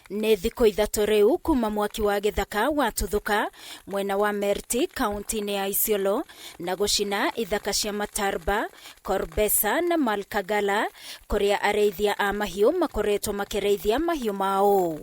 Nĩ thikũ 3 rĩu kuma mwaki wa gĩthaka watuthũka mwena wa Merti kaunti-inĩ ya Isiolo na gũcina ithaka cia Matarba, Korbesa na Malkagala kũrĩa arĩithia a mahiũ makoretwo makĩrĩithia mahiũ mao.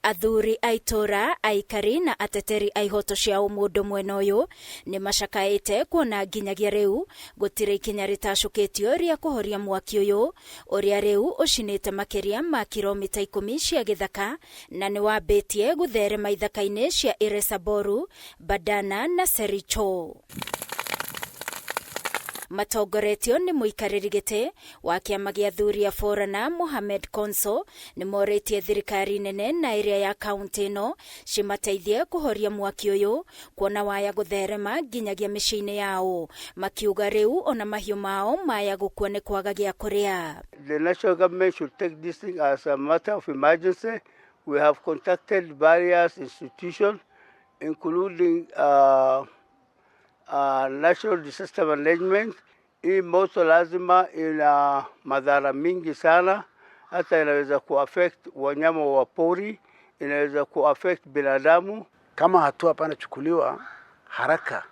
Athuri a itũũra, aikari na ateteri a ihoto cia ũmũndũ mwena ũyũ nĩ macakaĩte kuona nginyagia rĩu gũtirĩ ikinya rĩtacũkĩtio rĩa kũhoria mwaki ũyũ ũrĩa rĩu ũcinĩte makĩria ma kilomita 10 cia gĩthaka na nĩ wambĩtie gũtherema ithaka-inĩ cia Iresaboru, Badana na Sericho. Matongoretio nĩ mũikarĩri gĩtĩ wa kĩama gĩa athuri a Borana Mohamed Konso nĩ morĩtie thirikari nene na ĩrĩa ya kaunti ĩno cimateithie kũhoria mwaki ũyũ kuona waya gũtherema nginyagia mĩciĩ-inĩ yao, makiuga rĩu ona mahiũ mao maya gũkua nĩ kwaga gĩa kũrĩa. The national government should take this thing as a matter of emergency. We have contacted various institutions including National Disaster Management. Hii moto lazima ina madhara mingi sana, hata inaweza kuaffect wanyama wa pori, inaweza kuaffect binadamu. Kama hatua hapana chukuliwa haraka,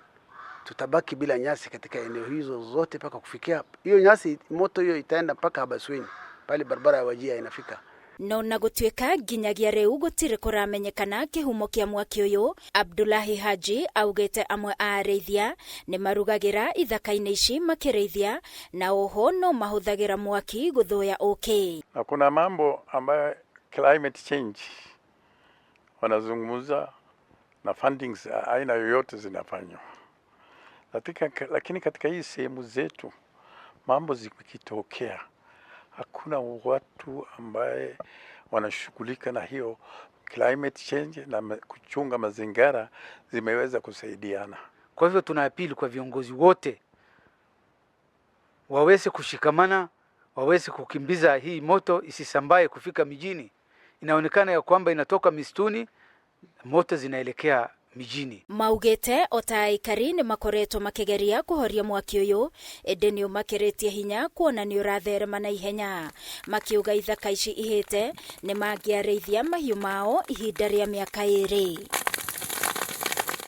tutabaki bila nyasi katika eneo hizo zote mpaka kufikia hiyo nyasi, moto hiyo itaenda mpaka Habaswein pale barabara ya Wajir inafika. No na gũtuĩka nginyagia rĩu gũtirĩ kũramenyekana kĩhumo kĩa mwaki ũyũ, Abdullahi Haji augĩte amwe a arĩithia nĩ marugagĩra ithaka-inĩ ici makĩrĩithia na oho no mahũthagĩra mwaki gũthũya ũkĩ. Na kuna mambo ambayo climate change wanazungumza na fundings aina yoyote zinafanywa. Lakini katika hii sehemu zetu mambo zikitokea hakuna watu ambaye wanashughulika na hiyo climate change na kuchunga mazingira zimeweza kusaidiana. Kwa hivyo tuna appeal kwa viongozi wote waweze kushikamana, waweze kukimbiza hii moto isisambae kufika mijini. Inaonekana ya kwamba inatoka misituni, moto zinaelekea mijini. Maugĩte ota aikari nĩ makoretwo makĩgeria kũhoria mwaki ũyũ ĩndĩ nĩ ũmakĩrĩtie hinya kuona nĩ ũratherema na ihenya. Makiuga ithaka ici ihĩte nĩ mangĩarĩithia mahiũ mao ihinda rĩa mĩaka 2.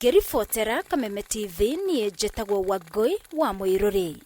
Ngĩribotera Kameme TV niĩ njĩtagwo Wangũi wa Mũirũrĩ.